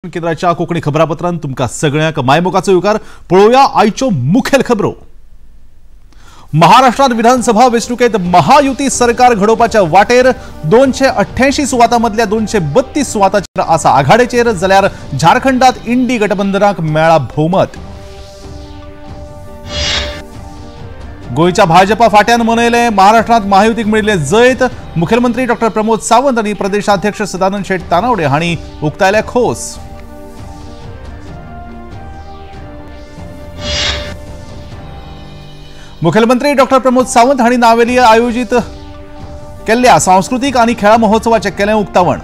केंद्राच्या कोंकणी खबरापत्रान तुमकां सगळ्यांक मायमोगाचो येवकार। पळोवया आयच्यो मुखेल खबरो। महाराष्ट्रात विधानसभा वेंचणुकेत महायुती सरकार घडोवपाच्या वाटेर 288 सुवातां मदल्या 232 सुवातांचेर आसा आघाडेचेर, जाल्यार झारखंडात इंडी गठबंधनाक मेळ्ळा भोवमत। गोंयच्या भाजपा फाट्यान मनयलें महाराष्ट्रांत महायुतीक मेळिल्लें जैत। मुखेलमंत्री डॉक्टर प्रमोद सावंत आनी प्रदेशाध्यक्ष सदानंद शेट तानावडे हांणी उक्तायल्या खोस। मुखेलमंत्री डॉक्टर प्रमोद सावंत हांणी नावेली आयोजीत केल्ल्या सांस्कृतीक आनी खेळा महोत्सवाचें केलें उक्तावण।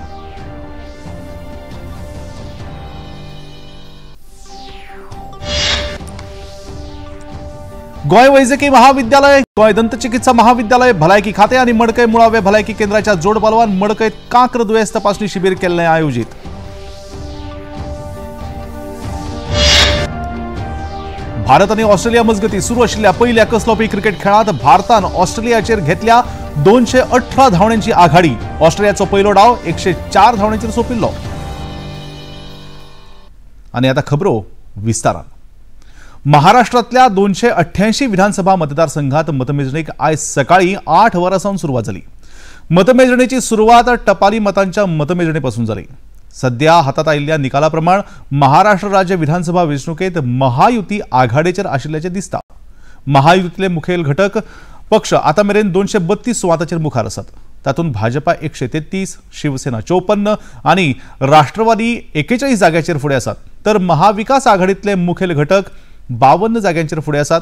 गोंय वैजकी महाविद्यालय, गोंय दंतचिकित्सा महाविद्यालय, भलायकी खातें आनी मडकय मुळावे भलायकी केंद्राच्या जोड पालवान मडकयत कांक्र दुयेंस तपासणी शिबीर केल्लें आयोजीत। भारत आनी ऑस्ट्रेलिया मजगती सुरू आशिल्ल्या पयल्या कसलोपी क्रिकेट खेळांत भारतान ऑस्ट्रेलियाचेर घेतल्या 218 धांवड्यांची आघाडी। ऑस्ट्रेलियाचो पयलो डाव 104 धांवड्यांचेर सोंपिल्लो। आनी आतां खबरो विस्तारान। महाराष्ट्रातल्या 288 विधानसभा मतदारसंघात मतमेजणीक आयज सकाळी 8 वरां सावन सुरवात जाली। मतमेजणीची सुरवात टपाली मतांच्या मतमेजणीपासून जाली। सध्या हातात आयिल्ल्या निकाला प्रमाण महाराष्ट्र राज्य विधानसभा वेंचणुकेत महायुती आघाडेचेर आशिल्ल्याचें दिसता। महायुतीतले मुखेल घटक पक्ष आतां मेरेन 232 सुवातांचेर मुखार आसात। तातूंत भाजपा 133, शिवसेना 54 आनी राष्ट्रवादी 41 जाग्याचेर फुडें आसात। तर महाविकास आघाडीतले मुखेल घटक 52 जाग्यांचेर फुडें आसात।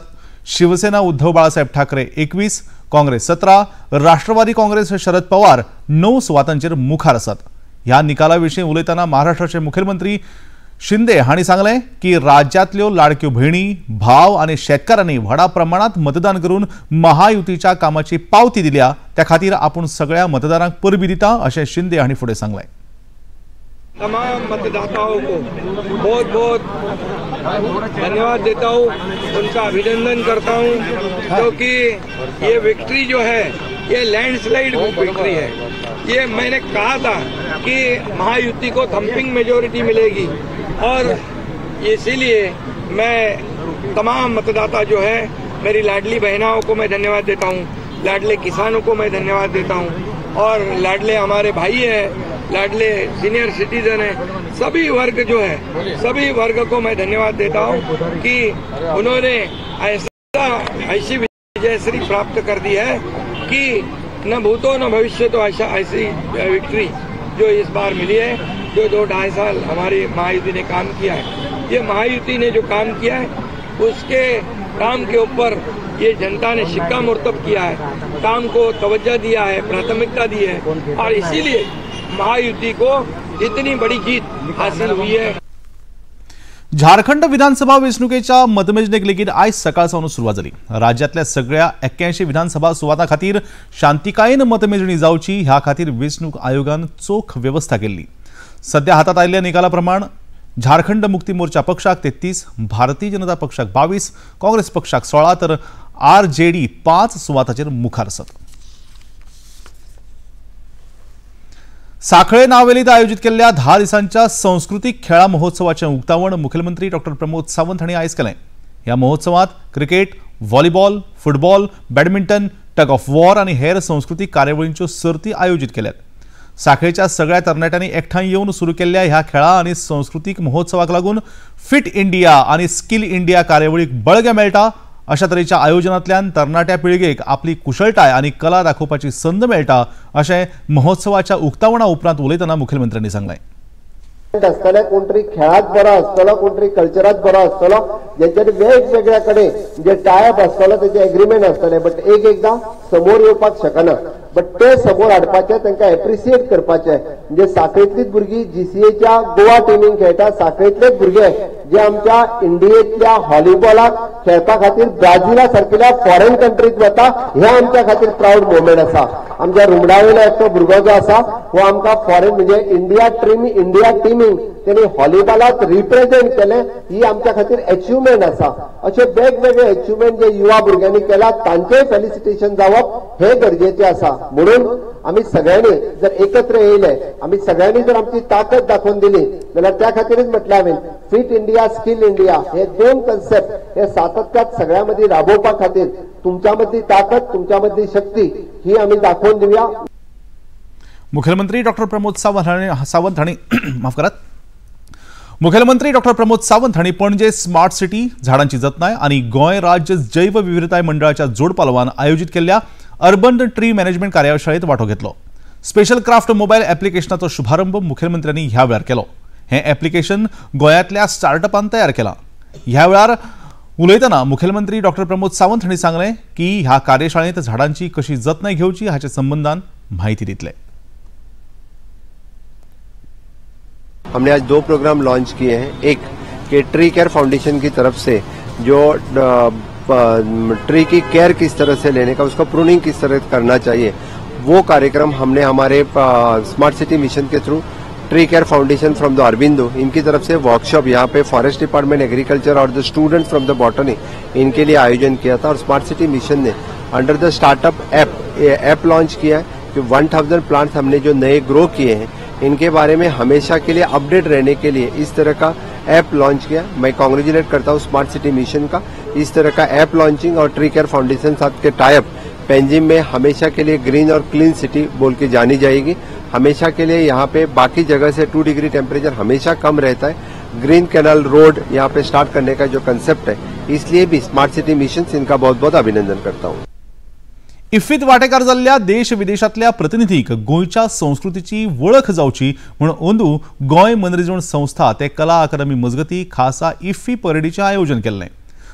शिवसेना उद्धव बाळासाहेब ठाकरे 21, काँग्रेस 17, राष्ट्रवादी काँग्रेस शरद पवार 9 सुवातांचेर मुखार आसात। ह्या निकाला विशीं उलयतना महाराष्ट्राचे मुखेलमंत्री शिंदे हांणी सांगलें की राज्यांतल्यो लाडक्यो भयणी, भाव आनी शेतकारांनी व्हडा प्रमाणांत मतदान करून महायुतीच्या कामाची पावती दिल्या, त्या खातीर आपूण सगळ्या मतदारांक परबी दिता अशें शिंदे हांणी फुडें सांगलें। तमाम मतदाताओं को बहुत बहुत धन्यवाद देता हूँ, उनका अभिनंदन करता हूँ, क्योंकि ये विक्ट्री जो है ये लैंडस्लाइड विक्ट्री है। ये मैंने कहा था कि महायुति को थम्पिंग मेजोरिटी मिलेगी और इसीलिए मैं तमाम मतदाता जो है, मेरी लाडली बहनाओं को मैं धन्यवाद देता हूँ, लाडले किसानों को मैं धन्यवाद देता हूँ और लाडले हमारे भाई हैं, लाडले सीनियर सिटीजन हैं, सभी वर्ग जो है, सभी वर्ग को मैं धन्यवाद देता हूं कि उन्होंने ऐसी विजयश्री प्राप्त कर दी है कि न भूतो न भविष्य तो ऐसा ऐसी विक्ट्री जो इस बार मिली है, जो 2-2.5 साल हमारी महायुति ने काम किया है, ये महायुति ने जो काम किया है उसके काम के ऊपर ये जनता ने सिक्का मुर्तब किया है, काम को तवज्जो दिया है, प्राथमिकता दी है और इसीलिए महायुति को इतनी बड़ी जीत हासिल हुई है। झारखंड विधानसभा वेंचणुकेच्या मतमेजणीक लेगीत आयज सकाळ सावन सुरवात जाली। राज्यांतल्या सगळ्या 81 विधानसभा सुवातां खातीर शांतिकायेन मतमेजणी जावची ह्या खातीर वेंचणूक आयोगान चोख वेवस्था केल्ली। सध्या हातात आयिल्ल्या निकाला प्रमाण झारखंड मुक्ती मोर्चा पक्षाक 33, भारतीय जनता पक्षाक 22, काँग्रेस पक्षाक 16 तर आरजेडी 5 सुवातांचेर मुखार आसात। साखळे नावेलीत आयोजित केल्ल्या 10 दिसांच्या सांस्कृतीक खेळा महोत्सवाचें उक्तावण मुखेलमंत्री डॉक्टर प्रमोद सावंत हांणी आयज केलें। ह्या महोत्सवात cricket, volleyball, football, badminton, tug of war आनी हेर सांस्कृतीक कार्यावळींच्यो सर्ती आयोजीत केल्यात। साखळेच्या सगळ्या तरणाट्यांनी एकठांय येवन सुरू केल्ल्या ह्या खेळा आनी सांस्कृतीक महोत्सवाक लागून फिट इंडिया आनी स्किल इंडिया कार्यावळीक बळगें मेळटा। अशा तरेच्या आयोजनांतल्यान तरणाट्या पिळगेक आपली कुशळटाय आनी कला दाखोवपाची संद मेळटा अशें महोत्सवाच्या उक्तावणा उपरांत उलयतना मुखेलमंत्र्यांनी सांगलें। आसतले कोण तरी खेळात बरो आसतलो, कोण तरी कल्चरात बरो आसतलो, जेंच्यांनी वेगवेगळ्या कडेन जे टायप आसतलो तेजे एग्रीमेंट आसतले, बट एक एकदां समोर येवपाक शकना, बट ते समोर हाडपाचे, तांकां एप्रिसिएट करपाचे। म्हणजे साखळेंतलीच भुरगीं जीसीएच्या गोवा टिमीन खेळटा, साखळेंतलेच भुरगे जे आमच्या इंडियेंतल्या व्हॉलीबॉलाक खेळपा खातीर ब्राझिला सारकिल्या फॉरेन कंट्रीत वता, हे आमच्या खातीर प्रावड मोमेंट आसा। आमच्या रुमडावयलो एकटो भुरगो जो आसा हो आमकां फॉरेन म्हणजे इंडिया टिमीन तेणी व्हॉलीबॉलाक रिप्रेझेंट केलें, ही आमच्या खातीर अचिव्हमेंट आसा। अशे वेगवेगळे अचिव्हमेंट जे युवा भुरग्यांनी केला तांचेय फेलिसिटेशन जावप हे गरजेचें आसा। म्हणून आमी सगळ्यांनी जर एकत्र येयले, आमी सगळ्यांनी जर आमची ताकद दाखोवन दिली जाल्यार त्या खातीरच म्हटलें हांवें फिट इंडिया स्किल इंडिया हे दोन कन्सेप्ट हे सातत्यात सगळ्यां मदीं राबोवपा खातीर तुमच्या मदली ताकद, तुमच्या मदली शक्ती ही आमी दाखोवन दिवया. मुख्यमंत्री डॉक्टर प्रमोद सावंत हांणी माफ करात, मुख्यमंत्री डॉक्टर प्रमोद सावंत हांणी पणजे स्मार्ट सिटी झाडांची जतनाय आनी गोंय राज्य जैवविविधताय मंडळाच्या जोडपालवान आयोजीत केल्ल्या अर्बन ट्री मॅनेजमेंट कार्यशाळेत वांटो घेतलो. स्पेशल क्राफ्ट मोबायल ॲप्लिकेशनाचो शुभारंभ मुख्यमंत्र्यांनी ह्या वेळार केलो. हें ॲप्लिकेशन गोंयांतल्या स्टार्टअपान तयार केलां. ह्या वेळार उलयतना मुख्यमंत्री डॉक्टर प्रमोद सावंत हांणी सांगलें की ह्या कार्यशाळेंत झाडांची कशी जतनाय घेवची हाचे संबंदान म्हायती दितले. हमने आज 2 प्रोग्राम लॉन्च किए हैं. एक कि ट्री केयर फाउंडेशन की तरफ से जो ट्री की केयर किस तरह से लेने का, उसका प्रूनिंग किस तरह करना चाहिए, वो कार्यक्रम हमने हमारे smart city mission K through tree care foundation from the Aurobindo इनकी तरफ से वर्कशॉप यहाँ pay forest department, agriculture Aur the student from the botany इनके लिए आयोजन किया था. और स्मार्ट सिटी मिशन ने under the startup app launch किया है कि 1000 प्लांट्स हमने जो नए ग्रो किए हैं इनके बारे में हमेशा के लिए अपडेट रहने के लिए इस तरह का ऐप लॉन्च किया. मैं कॉन्ग्रेचुलेट करता हूँ स्मार्ट सिटी मिशन का इस तरह का ऐप लॉन्चिंग और ट्री केयर फाउंडेशन साथ के टाइप पेंजिम में हमेशा के लिए ग्रीन और क्लीन सिटी बोल के जानी जाएगी. हमेशा के लिए यहाँ पे बाकी जगह से 2 डिग्री टेम्परेचर हमेशा कम रहता है. ग्रीन कैनाल रोड यहाँ पे स्टार्ट करने का जो कंसेप्ट है, इसलिए भी स्मार्ट सिटी मिशन इनका बहुत बहुत अभिनंदन करता हूँ. इफ्फीत वांटेकार जाल्ल्या देश विदेशांतल्या प्रतिनिधींक गोंयच्या संस्कृतीची वळख जावची म्हूण अंदू गोंय मनरिजवण संस्था ते कला अकादमी मजगती खासा इफ्फी परेडीचें आयोजन केल्लें.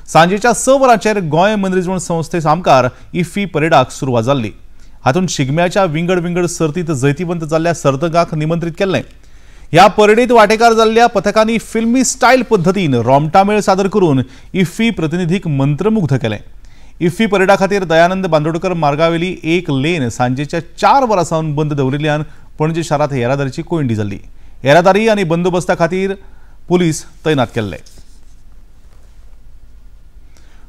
सांजेच्या 6 वरांचेर गोंय मनरिजवण संस्थे सामकार इफ्फी परेडाक सुरवात जाल्ली. हातूंत शिगम्याच्या विंगड विंगड सर्तींत जैतिवंत जाल्ल्या सर्तकांक निमंत्रीत केल्लें. ह्या परेडीत वांटेकार जाल्ल्या पथकांनी फिल्मी स्टायल पद्दतीन रोमटामेळ सादर करून इफ्फी प्रतिनिधीक मंत्रमुग्ध केलें. इफ्फी परेडा खातीर दयानंद बांदोडकर मार्गावेली एक लेन सांजेच्या 4 वरां सावन बंद दवरिल्ल्यान पणजे शारांत येरादारीची कोंयडी जाल्ली. येरादारी आनी बंदोबस्ता खातीर पुलीस तैनात केल्ले.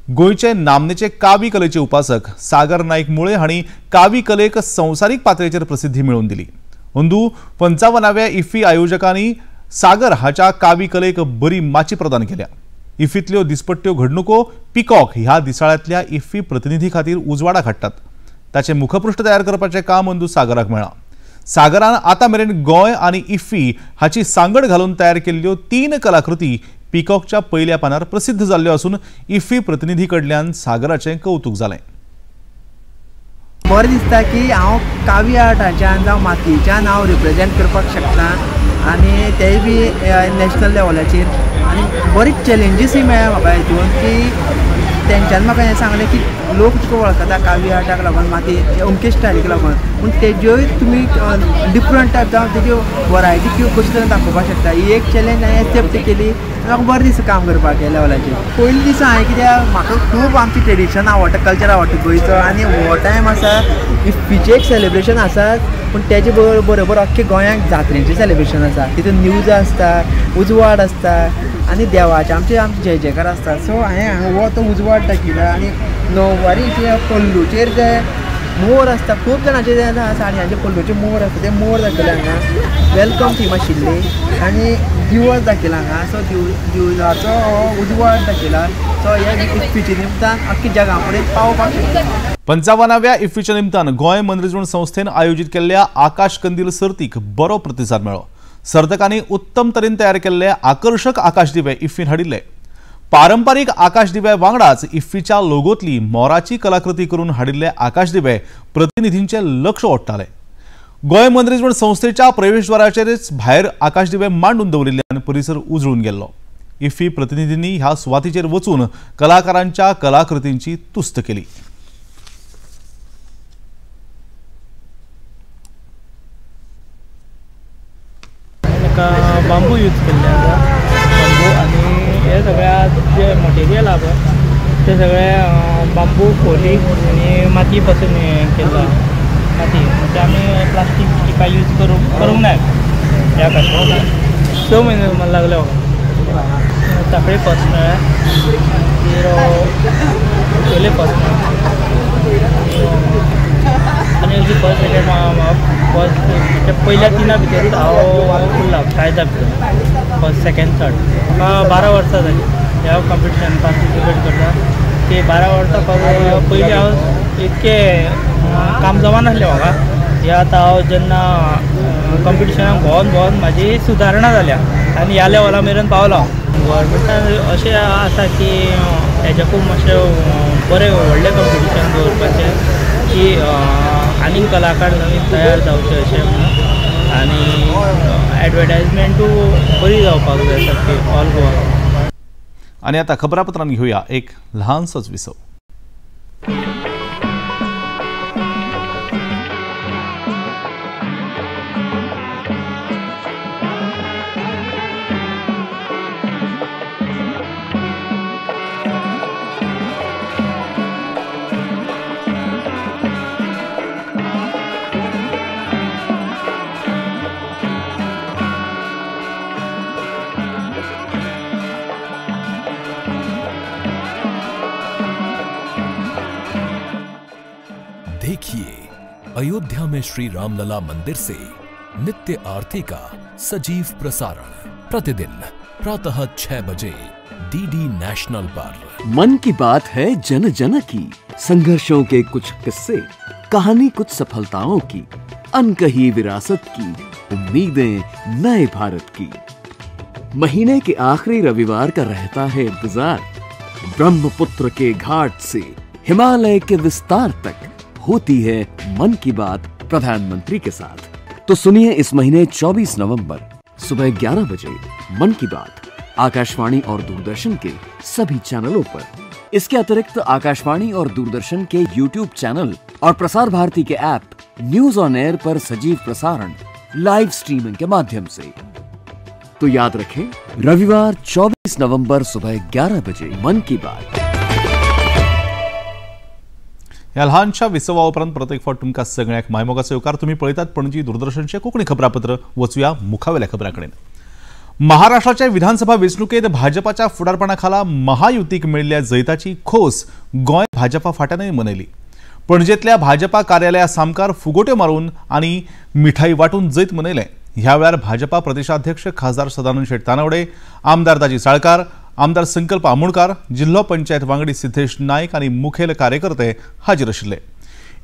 गोंयचे नामनेचे कावी कलेचे उपासक सागर नाईक मुळे हांणी कावी कलेक संवसारीक पातळेचेर प्रसिद्धी मेळोवन दिली. अंदू 55व्या इफ्फी आयोजकांनी सागर हाच्या कावी कलेक बरी माची प्रदान केल्या. इफ्फीतल्यो दिसपट्ट्यो घडणुको पिकॉक ह्या दिसाळ्यांतल्या इफ्फी प्रतिनिधी खातीर उजवाडाक हाडटात. ताचें मुखपृष्ठ तयार करपाचें काम अंदू सागराक मेळ्ळां. सागरान आतां मेरेन गोंय आनी इफ्फी हाची सांगड घालून तयार केल्ल्यो 3 कलाकृती पिकॉकच्या पयल्या पानार प्रसिद्ध जाल्ल्यो आसून इफ्फी प्रतिनिधी कडल्यान सागराचें कौतुक जालें. बरें दिसता की हांव कावी आर्टाच्यान जावं मातयेच्यान हांव रिप्रेजेंट करपाक शकता आनी तेय बी नॅशनल लेवलाचेर. आनी बरीच चॅलेंजीसूय मेळ्ळ्या म्हाका हितून की तेंच्यांनी म्हाका हें सांगलें की लोक तुका वळखता कावी आर्टाक लागून, माती अमके स्टायलीक लागून, पूण तेज्योय तुमी डिफरंट टायप जावं तेज्यो वरायटी त्यो कशे तरेन दाखोवपाक शकता. ही एक चॅलेंज हांवें एक्सेप्ट केली. म्हाका बरें दिसता काम करपाक ह्या लेवलाचेर. पयले दिसा हांवें कित्याक म्हाका खूब आमची ट्रेडिशन आवडटा, कल्चर आवडटा गोंयचो आनी हो टायम आसा इफ्फीचें एक सेलिब्रेशन आसा पूण तेजे बरोबर अख्खे गोंयांक जात्रेचें सेलिब्रेशन आसा. तितून न्यूज आसता, उजवाड आसता आनी देवाचे आमचे आमचे जय जयकार आसता. सो हांवें हो तो उजवाड दाखयला आनी णववारी जे पल्लूचेर जे मोर आसता, खूब जाणांचे जे साडयांचे पल्लूचे मोर आसता ते मोर दाखयले हांगा. Welcome theme आशिल्ली आनी दिवज दाखयला हांगा. सो दिवजाचो हो उजवाड दाखयला. सो ह्या इफ्फीच्या निमतान अख्खे जगा फुडें पावपाक शकता. 55व्या इफ्फीच्या निमतान गोंय मनरिजवण संस्थेन आयोजीत केल्ल्या आकाश कंदील सर्तीक बरो प्रतिसाद मेळ्ळो. सर्तकांनी उत्तम तरेन तयार केल्ले आकर्शक आकाश दिवे इफ्फीन हाडिल्ले. पारंपारीक आकाश दिव्या वांगडाच इफ्फीच्या लोगोतली मोराची कलाकृती करून हाडिल्ले आकाश दिवे प्रतिनिधींचे लक्ष ओडटाले. गोंय मनरिजवण संस्थेच्या प्रवेशद्वाराचेरच भायर आकाश दिवे मांडून दवरिल्ल्यान परिसर उजळून गेल्लो. इफ्फी प्रतिनिधींनी ह्या सुवातीचेर वचून कलाकारांच्या कलाकृतींची तुस्त केली. बांबू यूज केल्ले आसा, बांबू आनी हे सगळ्या जे मटेरियल आहा पळय ते सगळे बांबू, खोली आनी माती पासून हें केल्लो आहा. माती म्हणजे आमी प्लास्टीक बिस्टीक कांय यूज करूंक ना ह्या खातीर. 6 म्हयने सुमार लागले म्हाका. सांखळी फर्स्ट मेळ्ळें, मागीर खोर्ले फर्स्ट मेळ्ळें आनी आनी अशी फर्स्ट सेकेंड फर्स्ट म्हणजे पयल्या 3 भितरूच हांव उरला प्रायजा भितर फर्स्ट सेकेंड थर्ड. म्हाका 12 वर्सां जालीं ह्या कॉम्पिटिशन पार्टिसिपेट करता. ते 12 वर्सां पयलीं हांव इतकें काम जमनासलें म्हाका. हे आतां हांव जेन्ना कॉम्पिटिशनाक भोंवन भोंवन म्हाजी सुदारणा जाल्या आनी ह्या लेवला मेरेन पावलो हांव. गव्हर्मेंटान अशें आसा की हेज्याकून मातशें बरें व्हडलें कॉम्पिटिशन दवरपाचें की आनीक कलाकार नवीन तयार जावचे अशें म्हणून आनी एडवर्टायजमेंटूय बरी जावपाक जाय सारकी ऑल गोवा. आनी आतां खबरापत्रान घेवया एक ल्हानसोच विसव. देखिए अयोध्या में श्री रामलला मंदिर से नित्य आरती का सजीव प्रसारण प्रतिदिन प्रातः 6 बजे डीडी नेशनल पर। मन की बात है जन जन की, संघर्षों के कुछ किस्से, कहानी कुछ सफलताओं की, अनकही विरासत की, उम्मीदें नए भारत की। महीने के आखिरी रविवार का रहता है इंतजार। ब्रह्मपुत्र के घाट से हिमालय के विस्तार तक होती है मन की बात प्रधानमंत्री के साथ। तो सुनिए इस महीने 24 नवंबर सुबह 11 बजे मन की बात आकाशवाणी और दूरदर्शन के सभी चैनलों पर। इसके अतिरिक्त आकाशवाणी और दूरदर्शन के यूट्यूब चैनल और प्रसार भारती के ऐप न्यूज ऑन एयर पर सजीव प्रसारण लाइव स्ट्रीमिंग के माध्यम से। तो याद रखें, रविवार 24 नवंबर सुबह 11 बजे मन की बात। ह्या ल्हानशा विसवा उपरांत परत एक फावट तुमकां सगळ्यांक मायमोगाचो येवकार. तुमी पळयतात पणजी दूरदर्शनचें कोंकणी खबरापत्र. वचुया मुखावेल्या खबरां कडेन. महाराष्ट्राच्या विधानसभा वेंचणुकेंत भाजपाच्या फुडारपणा खाला महायुतीक मेळिल्ल्या जैताची खोस गोंय भाजपा फाट्यानय मनयली. पणजेंतल्या भाजपा कार्यालया सामकार फुगोट्यो मारून आनी मिठाई वांटून जैत मनयलें. ह्या वेळार भाजपा प्रदेशाध्यक्ष खासदार सदानंद शेट तानावडे, आमदार दाजी साळकार, आमदार संकल्प आमोणकार, जिल्हो पंचायत वांगडी सिद्धेश नायक आनी मुखेल कार्यकर्ते हाजीर आशिल्ले.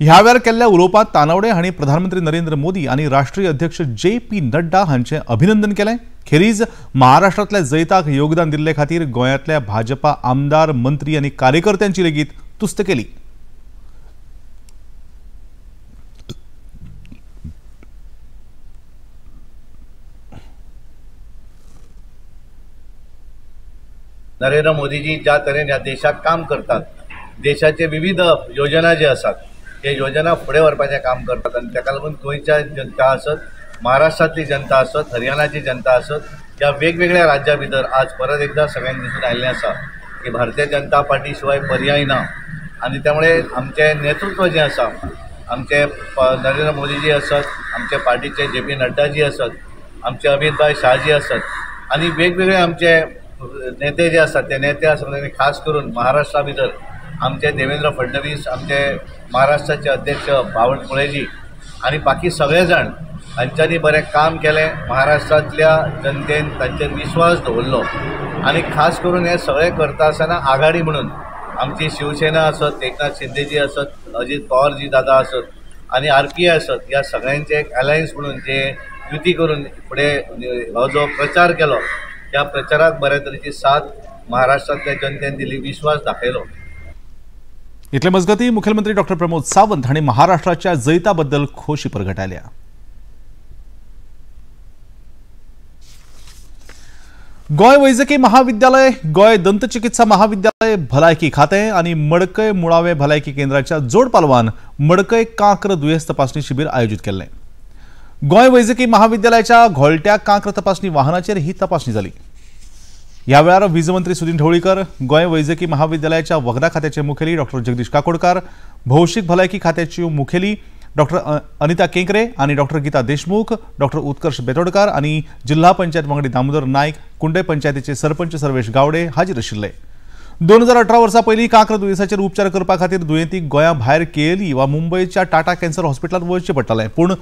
ह्या वेळार केल्ल्या उलोवपांत तानावडे हांणी प्रधानमंत्री नरेंद्र मोदी आनी राष्ट्रीय अध्यक्ष जे पी नड्डा हांचें अभिनंदन केलें. खेरीज महाराष्ट्रांतल्या जैताक योगदान दिल्ले खातीर गोंयांतल्या भाजपा आमदार, मंत्री आनी कार्यकर्त्यांची लेगीत तुस्त केली. नरेंद्र मोदीजी ज्या तरेन ह्या देशाक काम करतात, देशाचे विविध योजना जे आसात ते योजना फुडें व्हरपाचें काम करतात आनी ताका लागून गोंयच्या जनता आसत, महाराष्ट्रांतली जनता आसत, हरियाणाची जनता आसत, ह्या वेगवेगळ्या राज्यां भितर आज परत एकदां सगळ्यांक दिसून आयिल्लें आसा की भारतीय जनता पार्टी शिवाय पर्याय ना. आनी त्यामुळे आमचें नेतृत्व जें आसा, आमचे नरेंद्र मोदीजी आसत, आमचे पार्टीचे जे पी नड्डाजी आसत, आमचे अमितभाई शहाजी आसत आनी वेगवेगळे आमचे नेते जे आसात ते नेते आसत आनी खास करून महाराष्ट्रा भितर आमचे देवेंद्र फडणवीस, आमचे महाराष्ट्राचे अध्यक्ष बावनकुळेजी आनी बाकी सगळे जाण हांच्यांनी बरें काम केलें. महाराष्ट्रांतल्या जनतेन तांचेर विश्वास दवरलो आनी खास करून हें सगळें करता आसतना आघाडी म्हणून आमची शिवसेना आसत, एकनाथ शिंदेजी आसत, अजीत पवारजी दादा आसत आनी आर पी I आसत, ह्या सगळ्यांचे एक अलायन्स म्हणून जे युती करून फुडें हो जो प्रचार केलो त्या प्रचाराक बऱ्या तरेची साथ महाराष्ट्रांतल्या जनतेन दिली, विश्वास दाखयलो. इतले मजगतीं मुख्यमंत्री डॉक्टर प्रमोद सावंत हांणी महाराष्ट्राच्या जैता बद्दल खोशी परगटायल्या. गोंय वैजकी महाविद्यालय, गोंय दंतचिकित्सा महाविद्यालय, भलायकी खातें आनी मडकय मुळावे भलायकी केंद्राच्या जोड पालवान मडकय कांक्र दुयेंस तपासणी शिबीर आयोजीत केल्लें. गोंय वैजकी महाविद्यालयाच्या घोळट्या कांक्र तपासणी वाहनाचेर ही तपासणी जाली. ह्या वेळार वीज मंत्री सुदिन ढवळीकर, गोंय वैजकी महाविद्यालयाच्या वखदां खात्याचे मुखेली डॉक्टर जगदीश काकोडकार, भौशीक भलायकी खात्याच्यो मुखेली डॉक्टर अनिता केंकरे आनी डॉक्टर गीता देशमुख, डॉक्टर उत्कर्ष बेतोडकार आनी जिल्हा पंचायत वांगडी दामोदर नायक, कुंडे पंचायतीचे सरपंच सर्वेश गावडे हाजीर आशिल्ले. 2018 वर्सा पयलीं कांक्र दुयेंसाचेर उपचार करपा खातीर दुयेंतीक गोंया भायर केएलई वा मुंबयच्या टाटा कॅन्सर हॉस्पिटलांत वचचें पडटालें. पूण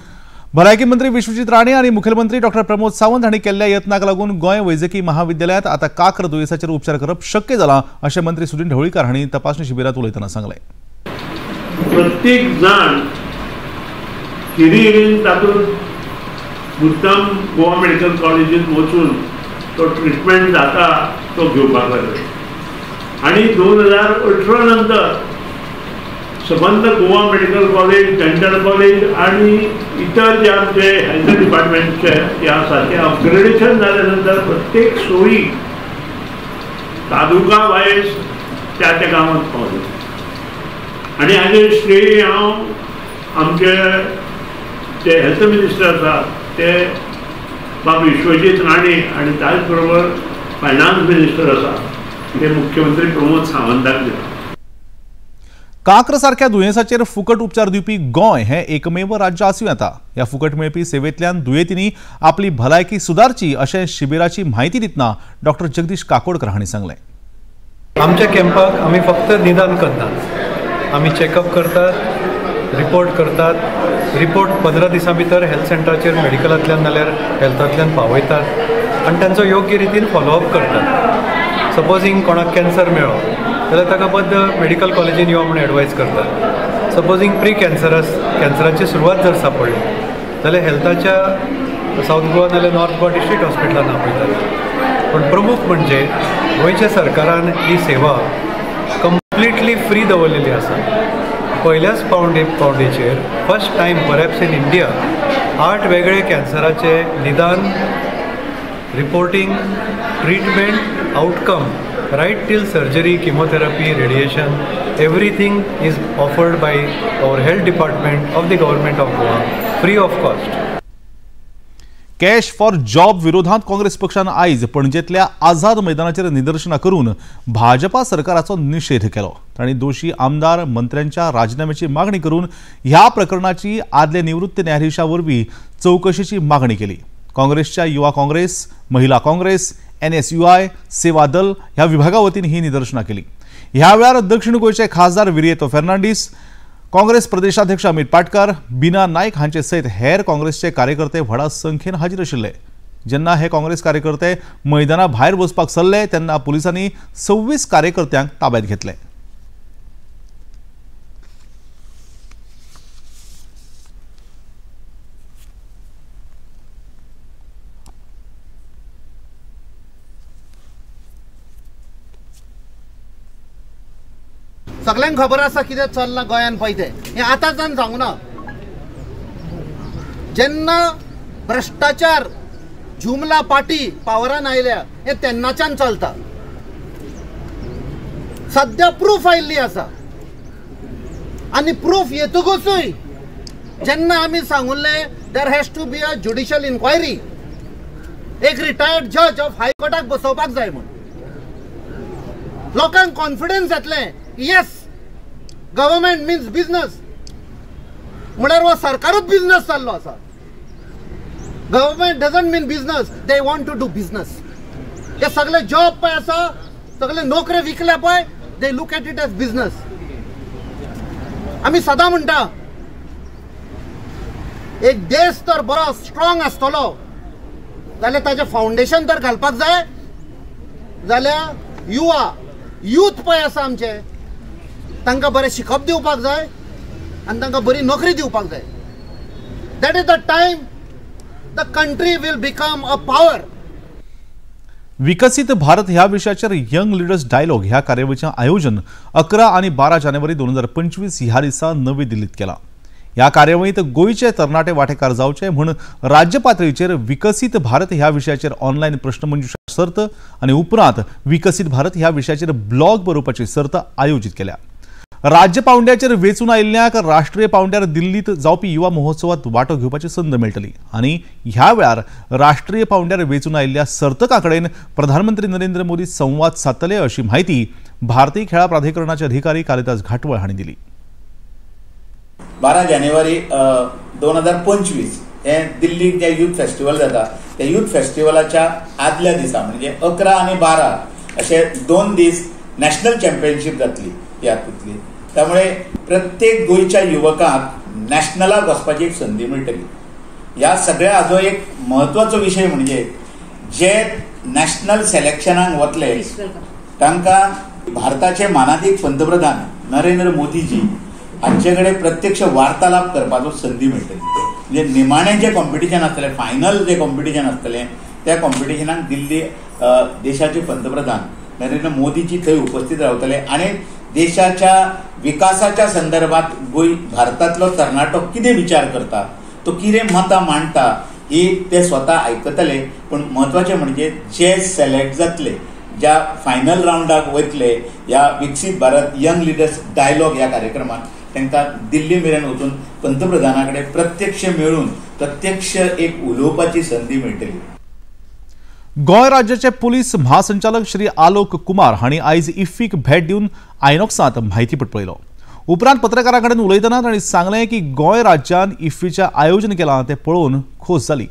भलायकी मंत्री विश्वजीत राणे आनी मुखेलमंत्री डॉक्टर प्रमोद सावंत हांणी केल्ल्या यत्नाक लागून गोंय वैजकी महाविद्यालयांत आतां कांक्र दुयेंसाचेर उपचार करप शक्य जालां अशें मंत्री सुदिन ढवळीकार हांणी तपासणी शिबिरांत उलयतना सांगलें. प्रत्येक जाण हिरिहिरीन तातूंत मुद्दाम गोवा मेडिकल कॉलेजीन वचून तो ट्रिटमेंट जाता तो घेवपाक लागलो आनी 2018 नंतर सबंद Goa medical college, dental college आनी इतर जे आमचे हेल्थ डिपार्टमेंटचे जे आसा ते अपग्रेडेशन जाल्या नंतर प्रत्येक सोयी तालुका वायज त्या त्या गांवांत पावले आनी हाजेर श्रेय हांव आमचे जे हेल्थ मिनिस्टर आसा ते बाब विश्वजीत राणे आनी त्याच बरोबर फायनान्स मिनिस्टर आसा ते मुख्यमंत्री प्रमोद सावंताक दिला. कांक्र सारख्या दुयेंसाचेर फुकट उपचार दिवपी गोंय हें एकमेव राज्य आसूं येता. ह्या फुकट मेळपी सेवेंतल्यान दुयेंतींनी आपली भलायकी सुदारची अशें शिबिराची म्हायती दितना डॉक्टर जगदीश काकोडकर हांणी सांगलें. आमच्या कॅम्पाक आमी फक्त निदान करनात, आमी चॅकअप करतात, रिपोर्ट करतात. रिपोर्ट 15 दिसां भितर हेल्थ सेंटराचेर मेडिकलांतल्यान नाल्यार हेल्थांतल्यान पावयतात आनी तांचो योग्य रितीन फॉलोअप करतात. सपोजींग कोणाक कॅन्सर मेळ्ळो जाल्यार ताका बद्द मेडिकल कॉलेजीन यो म्हूण एडवायज करतात. सपोजींग प्री कॅन्सरस कॅन्सराची सुरवात जर सापडली जाल्यार हेल्थाच्या सावथ गोवा नाल्यार नॉर्थ गोवा डिस्ट्रिक्ट हॉस्पिटलान आपयतात. पूण प्रमुख म्हणजे गोंयच्या सरकारान ही सेवा कंप्लिटली फ्री दवरलेली आसा. पयल्याच पावंडेचेर first time perhaps in India 8 वेगळे कॅन्सराचे निदान, reporting, treatment, outcome, right till surgery, chemotherapy, radiation, everything is offered by our health department of the government of Goa free of cost. Cash for job विरोधात काँग्रेस पक्षान आयज पणजेंतल्या आझाद मैदानाचेर निदर्शनां करून भाजपा सरकाराचो निशेध केलो. तांणी दोशी आमदार मंत्र्यांच्या राजीनाम्याची मागणी करून ह्या प्रकरणाची आदले निवृत्त न्यायाधीशा वरवीं चवकशेची मागणी केली. काँग्रेसच्या युवा काँग्रेस, महिला काँग्रेस, NSUI, सेवा दल ह्या विभागा वतीन ही निदर्शनां केली. ह्या वेळार दक्षिण गोंयचे खासदार विरियतो फर्नांडीस, काँग्रेस प्रदेशाध्यक्ष अमित पाटकर, बीना नायक हांचे सयत हेर काँग्रेसचे कार्यकर्ते व्हडा संख्येन हाजीर आशिल्ले. जेन्ना हे काँग्रेस कार्यकर्ते मैदाना भायर वचपाक सरले तेन्ना पुलिसांनी 26 कार्यकर्त्यांक ताब्यात घेतले. सगळ्यांक खबर आसा कितें चल्लां गोंयांत पळय तें, हें आतांच्यान सांगूना. जेन्ना भ्रश्टाचार जुमला पार्टी पावरान आयल्या हें तेन्नाच्यान चलता. सद्या प्रूफ आयिल्ली आसा आनी प्रूफ येतकूचय जेन्ना आमी सांगुल्लें there has to be a judicial inquiry, एक रिटायर्ड जज ऑफ हायकोर्टाक बसोवपाक जाय म्हूण लोकांक कॉन्फिडन्स येतलें. येस, गव्हर्मेंट मिन्स बिजनस म्हळ्यार हो सरकारूच बिजनस जाल्लो आसा. Government doesn't mean business, they want to do business. हे सगळे जॉब पळय आसा, सगळे नोकरे विकल्या पळय, they look at it as business. आमी सदां म्हणटा एक देश तर बरो स्ट्रॉंग आसतलो जाल्यार ताजें फावंडेशन तर घालपाक जाय. जाल्यार युवा यूथ पळय आसा आमचे, तांकां बरें शिकप दिवपाक जाय आनी तांकां बरी नोकरी दिवपाक जाय. That is the time the country will become a power. विकसित भारत ह्या विशयाचेर यंग लिडर्स डायलॉग ह्या कार्यावळीचें आयोजन 11 आनी 12 जानेवारी 2025 ह्या दिसा नवी दिल्लीत केलां. ह्या कार्यावळींत गोंयचे तरणाटे वांटेकार जावचे म्हूण राज्य पातळीचेर विकसित भारत ह्या विशयाचेर ऑनलायन प्रश्नमंजुषा सर्त आनी उपरांत विकसित भारत ह्या विशयाचेर ब्लॉग बरोवपाची सर्त आयोजीत केल्या. राज्य पावंड्याचेर वेंचून आयिल्ल्यांक राष्ट्रीय पावंड्यार दिल्लीत जावपी युवा महोत्सवात वांटो घेवपाची संद मेळटली आनी ह्या वेळार राष्ट्रीय पावंड्यार वेंचून आयिल्ल्या सर्तकां कडेन प्रधानमंत्री नरेंद्र मोदी संवाद सादतले अशी म्हायती भारतीय खेळां प्राधिकरणाचे अधिकारी कालिदास घाटवळ हांणी दिली. 12 जानेवारी 2025 हे दिल्लीक जे यूथ फेस्टिवल जाता त्या यूथ फेस्टिवलाच्या आदल्या दिसा म्हणजे 11 आनी 12 अशे 2 दीस नॅशनल चॅम्पियनशीप जातली ह्या हातूंतली. त्यामुळे प्रत्येक गोंयच्या युवकाक नॅशनलाक वचपाची एक संदी मेळटली. ह्या सगळ्या हाजो एक म्हत्वाचो विशय म्हणजे जे नॅशनल सिलेक्शनाक वतले तांकां भारताचे मानादीक पंतप्रधान नरेंद्र मोदीजी हांचे कडेन प्रत्यक्ष वार्तालाप करपाचो संदी मेळटली. म्हणजे निमाणें जें कॉम्पिटिशन आसतलें, फायनल जें कॉम्पिटिशन आसतलें, त्या कॉम्पिटिशनाक दिल्ली देशाचे पंतप्रधान नरेंद्र मोदीजी थंय उपस्थित रावतले आनी देशाच्या विकासाच्या संदर्भात गोंय भारतांतलो तरणाटो कितें विचार करता, तो कितें मतां मांडटा ही ते स्वता आयकतले. पूण म्हत्वाचें म्हणजे जे सिलेक्ट जातले, ज्या फायनल रावंडाक वयतले ह्या विकसीत भारत यंग लिडर्स डायलॉग ह्या कार्यक्रमात, तांकां दिल्ली मेरेन वचून पंतप्रधाना कडेन प्रत्यक्ष मेळून प्रत्यक्ष एक उलोवपाची संदी मेळटली. गोंय राज्याचे पुलीस महासंचालक श्री आलोक कुमार हांणी आयज इफ्फीक भेट दिवन आयनॉक्सांत म्हायतीपट पळयलो. उपरांत पत्रकारां कडेन उलयतना तांणी सांगलें की गोंय राज्यान इफ्फीचें आयोजन केलां तें पळोवन खोस जाली.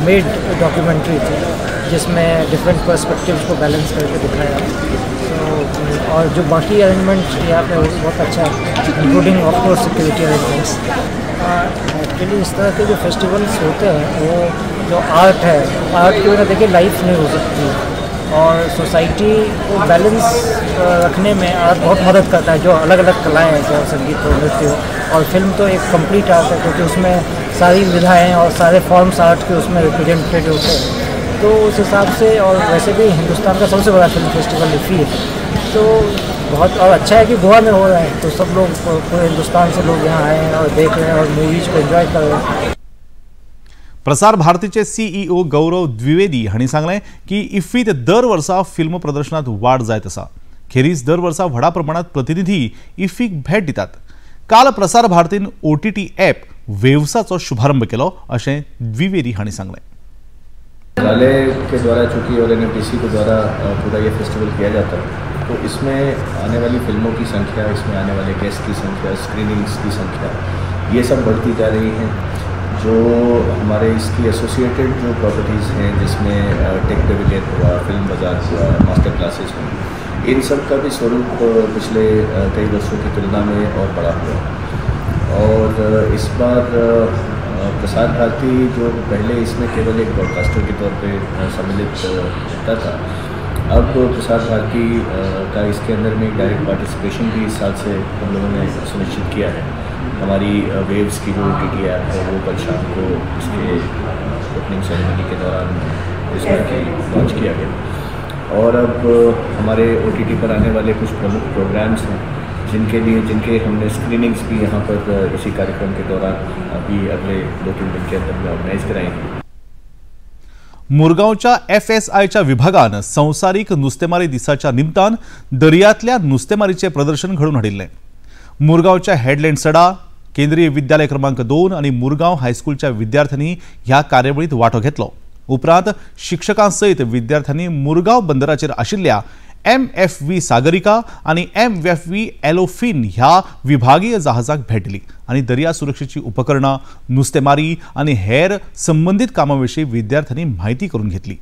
मेड डॉक्यूमेंट्री थी जिसमें डिफरेंट पर्सपेक्टिव्स को बैलेंस करके दिखाया. तो और जो बाकी अरेंजमेंट्स यहाँ पे बहुत अच्छा है, including of course security arrangements. Actually इस तरह के जो फेस्टिवल्स होते हैं वो जो आर्ट है, आर्ट के बिना देखिए लाइफ नहीं हो सकती और सोसाइटी को बैलेंस रखने में आर्ट बहुत मदद करता है. जो अलग अलग कलाएँ हैं, चाहे संगीत हो, नृत्य हो, और फिल्म तो एक कंप्लीट आर्ट है क्योंकि उसमें सारी विधाएँ और सारे फॉर्म्स आर्ट के उसमें रिप्रेजेंटेड होते हैं. तो उस हिसाब से, और वैसे भी हिंदुस्तान का सबसे बड़ा फिल्म फेस्टिवल इफ़ी है, तो बहुत और अच्छा है कि गोवा में हो रहा है, तो सब लोग पूरे हिंदुस्तान से लोग यहाँ आए हैं और देख रहे हैं और मूवीज़ को एंजॉय कर रहे हैं. प्रसार भारतीचे सीईओ गौरव द्विवेदी हांणी सांगलें की इफ्फीत दर वर्सा फिल्म प्रदर्शनात वाड जायत आसा. खेरीज दर वर्सा व्हडा प्रमाणात प्रतिनिधी इफ्फीक भेट दितात. काल प्रसार भारतीन ओटीटी ॲप वेव्साचो शुभारंभ केलो अशें द्विवेदी हांणी सांगलें. मंत्रालय के द्वारा चूँकि और एनएफडीसी के द्वारा पूरा ये फेस्टिवल किया जाता है, तो इसमें आने वाली फिल्मों की संख्या, इसमें आने वाले गेस्ट की संख्या, स्क्रीनिंग्स की संख्या, ये सब बढ़ती जा रही है. जो हमारे इसकी एसोसिएटेड जो प्रॉपर्टीज़ हैं, जिसमें टेक पवेलियन हुआ, फिल्म बाज़ार हुआ, मास्टर क्लासेस हुई, इन सब का भी स्वरूप पिछले कई वर्षों की तुलना में और बड़ा हुआ. और इस बार प्रसार भारती जो पहले इसमें केवल एक ब्रॉडकास्टर के तौर पे सम्मिलित होता था, अब प्रसार भारती का इसके अंदर में एक डायरेक्ट पार्टिसिपेशन भी इस साल से हम लोगों ने सुनिश्चित किया है. हमारी वेव्स की जो ओटीटी ऐप है वो कल शाम को इसके ओपनिंग सेरेमनी के दौरान इसमें लॉन्च किया गया. और अब हमारे ओटीटी पर आने वाले कुछ प्रमुख प्रोग्राम्स हैं जिनके हमने स्क्रीनिंग्स भी यहाँ पर इसी कार्यक्रम के दौरान अभी अगले 2-3 दिन के अंदर में ऑर्गेनाइज कराएंगे. मुरगांवच्या एफएसआयच्या विभागान संवसारीक नुस्तेमारी दिसाच्या निमतान दर्यांतल्या नुस्तेमारीचें प्रदर्शन घडोवन हाडिल्लें. मुरगांवच्या हेडलँड सडा केंद्रीय विद्यालय क्रमांक 2 आनी मुरगांव हायस्कूलच्या विद्यार्थ्यांनी ह्या कार्यावळींत वांटो घेतलो. उपरांत शिक्षकां सयत विद्यार्थ्यांनी मुरगांव बंदराचेर आशिल्ल्या एमएफव्ही सागरिका आनी एमएफव्ही एलोफिन ह्या विभागीय जहाजाक भेट दिली आनी दर्या सुरक्षेची उपकरणां, नुस्तेमारी आनी हेर संबंदीत कामां विशीं विद्यार्थ्यांनी म्हायती करून घेतली.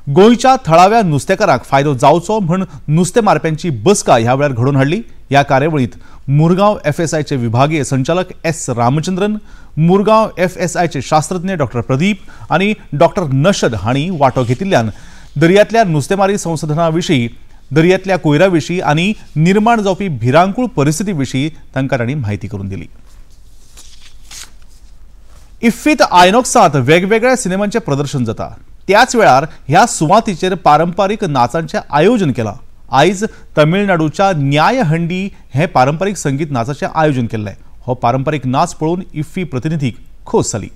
गोंयच्या थळाव्या नुस्तेकारांक फायदो जावचो म्हूण नुस्तें मारप्यांची बसका ह्या वेळार घडोवन हाडली. ह्या कार्यावळींत मुरगांव एफएसआयचे विभागीय संचालक एस रामचंद्रन, मुरगांव एफएसआयचे शास्त्रज्ञ डॉक्टर प्रदीप आनी डॉक्टर नशद हांणी वांटो घेतिल्ल्यान दर्यांतल्या नुस्तेमारी संशोधना विशीं, दर्यांतल्या कोयरा विशीं आनी निर्माण जावपी भिरांकूळ परिस्थिती विशीं तांकां तांणी म्हायती करून दिली. इफ्फीत आयनॉक्सांत वेगवेगळ्या सिनेमांचें प्रदर्शन जाता. त्याच वेळार ह्या सुवातीचेर पारंपारीक नाचांचें आयोजन केलां. आयज तमिळनाडूच्या न्यायहंडी हें पारंपारीक संगीत नाचाचें आयोजन केल्लें. हो पारंपारीक नाच पळोवन इफ्फी प्रतिनिधीक खोस जाली.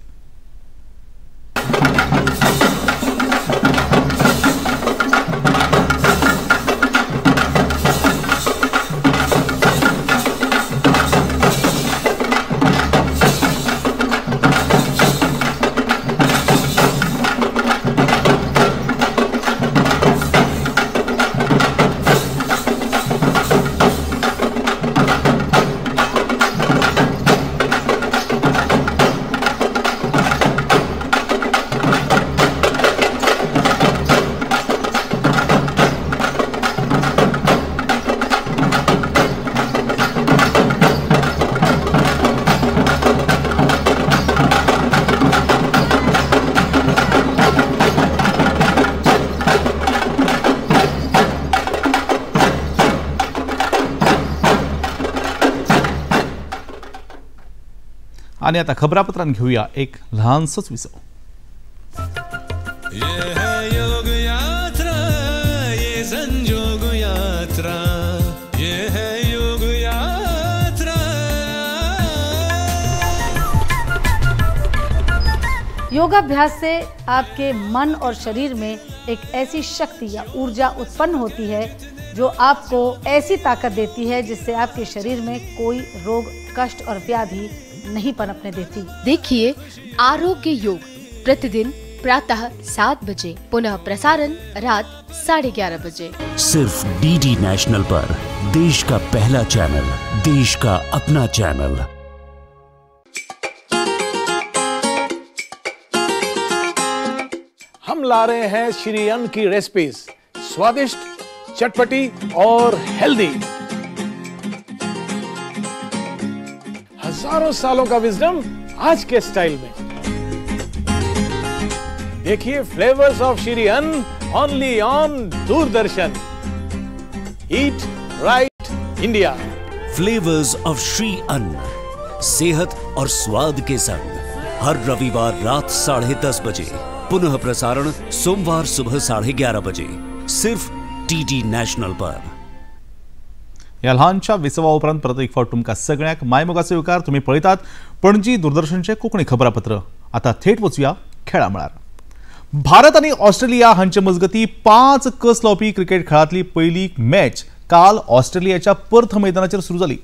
आनी आतां खबरापत्रान घेवया एक ल्हानसोच विसव. ये है योग यात्रा, ये संजोग यात्रा, ये है योग यात्रा. योगाभ्यास से आपके मन और शरीर में एक ऐसी शक्ति या ऊर्जा उत्पन्न होती है जो आपको ऐसी ताकत देती है जिससे आपके शरीर में कोई रोग, कष्ट और व्याधि नहीं पनपने देती. देखिए आरोग्य योग प्रतिदिन प्रातः 7 बजे, पुनः प्रसारण रात 11:30 बजे, सिर्फ डीडी नेशनल पर. देश का पहला चैनल, देश का अपना चैनल. हम ला रहे हैं श्री अन्न की रेसिपीज, स्वादिष्ट, चटपटी और हेल्दी. हजारों सालों का विजडम आज के स्टाइल में. देखिए flavours of Shri Anna only on Doordarshan. Eat right India. Flavours of Shri Anna, सेहत और स्वाद के संग, हर रविवार रात 10:30 बजे, पुनः प्रसारण सोमवार सुबह 11:30 बजे, सिर्फ डीडी नॅशनल पर. ह्या ल्हानशा विसवा उपरांत परत एक फावट तुमकां सगळ्यांक मायमोगाचो येवकार. तुमी पळयतात पणजी दूरदर्शनचें कोंकणी खबरापत्र. आतां थेट वचुया खेळा मळार. भारत आनी ऑस्ट्रेलिया हांचे मजगती 5 कस लावपी क्रिकेट खेळांतली पयली मॅच काल ऑस्ट्रेलियाच्या पर्थ मैदानाचेर सुरू जाली.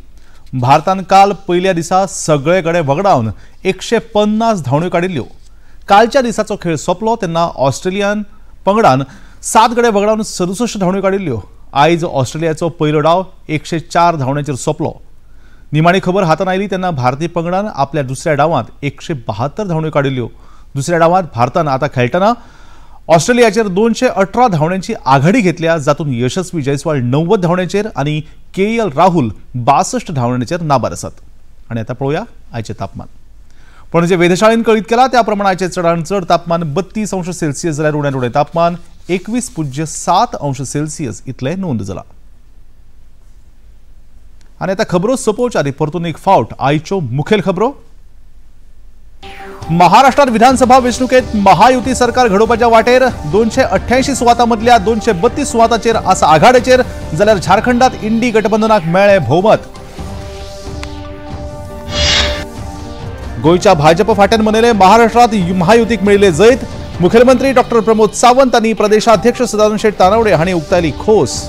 भारतान काल पयल्या दिसा सगळे गडे वगडावन 150 धांवड्यो काडिल्ल्यो. कालच्या दिसाचो खेळ सोंपलो तेन्ना ऑस्ट्रेलियन पंगडान 7 गडे वगडावन 67 धांवड्यो काडिल्ल्यो. आयज ऑस्ट्रेलियाचो पयलो डाव 104 धांवड्यांचेर सोंपलो. निमाणी खबर हातान आयली तेन्ना भारतीय पंगडान आपल्या दुसऱ्या डावांत 172 धांवड्यो काडिल्ल्यो. दुसऱ्या डावांत भारतान आतां खेळटना ऑस्ट्रेलियाचेर 218 धांवड्यांची आघाडी घेतल्या, जातूंत यशस्वी जयस्वाल 90 धांवड्यांचेर आनी के एल राहुल 62 धांवड्यांचेर नाबाद आसात. आनी आतां पळोवया आयचें तापमान. पणजे वेधशाळेन कळीत केला त्या प्रमाण आयचें चडान चड तापमान 32 अंश सेल्सियस जाल्यार उण्यांत उणें तापमान 21.7 अंश सेल्सियस इतलें नोंद जाला. आनी आतां खबरो सोंपोवच्या आदी परतून एक फावट आयच्यो मुखेल खबरो. महाराष्ट्रात विधानसभा वेंचणुकेत महायुती सरकार घडोवपाच्या वाटेर 288 सुवातां मदल्या 232 सुवातांचेर आसा आघाडेचेर, जाल्यार झारखंडात इंडी गठबंधनाक मेळ्ळें भोवमत. गोंयच्या भाजप फाट्यान मनयले महाराष्ट्रात महायुतीक मेळिल्ले जैत. मुखेलमंत्री डॉक्टर प्रमोद सावंत आनी प्रदेशाध्यक्ष सदानंद शेट तानावडे हांणी उक्तायली खोस.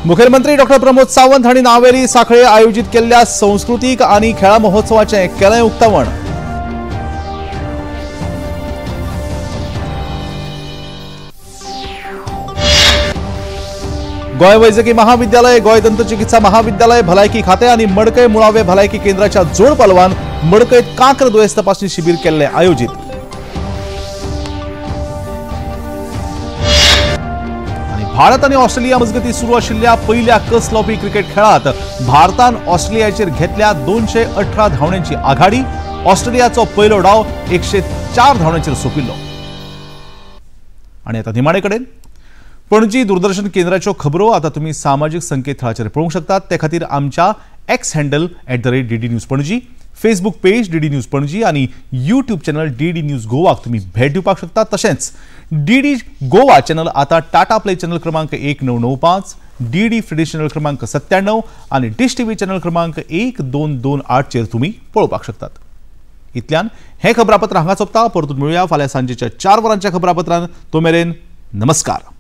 मुखेलमंत्री डॉक्टर प्रमोद सावंत हांणी नावेली सांखळे आयोजीत केल्ल्या संस्कृतीक आनी खेळां महोत्सवाचें केलें उक्तावण. गोंय वैजकी महाविद्यालय, गोंय दंतचिकित्सा महाविद्यालय, भलायकी खातें आनी मडकय मुळावे भलायकी केंद्राच्या जोड पालवान मडकयत कांक्र दुयेंस तपासणी शिबीर केल्लें आयोजीत. भारत आनी ऑस्ट्रेलिया मजगती सुरू आशिल्ल्या पयल्या कस लावपी क्रिकेट खेळांत भारतान ऑस्ट्रेलियाचेर घेतल्या 218 धांवड्यांची आघाडी. ऑस्ट्रेलियाचो पयलो डाव 104 धांवड्यांचेर सोंपिल्लो. आनी आतां निमाणे कडेन पणजी दूरदर्शन केंद्राच्यो खबरो आतां तुमी सामाजीक संकेतथळाचेर पळोवंक शकतात. ते खातीर आमच्या X handle @DD News Panaji, Facebook page DD News Panaji आनी यूट्यूब चॅनल डीडी न्यूज गोवाक तुमी भेट दिवपाक शकता. तशेंच डीडी गोवा चॅनल आतां टाटा प्ले चॅनल क्रमांक 1995, डीडी फ्री चॅनल क्रमांक 97 आनी डिश टीव्ही चॅनल क्रमांक 1228 चेर तुमी पळोवपाक शकतात. इतल्यान हें खबरापत्र हांगा सोंपता. परतून मेळुया फाल्यां सांजेच्या 4 वरांच्या खबरापत्रान. तो मेरेन नमस्कार.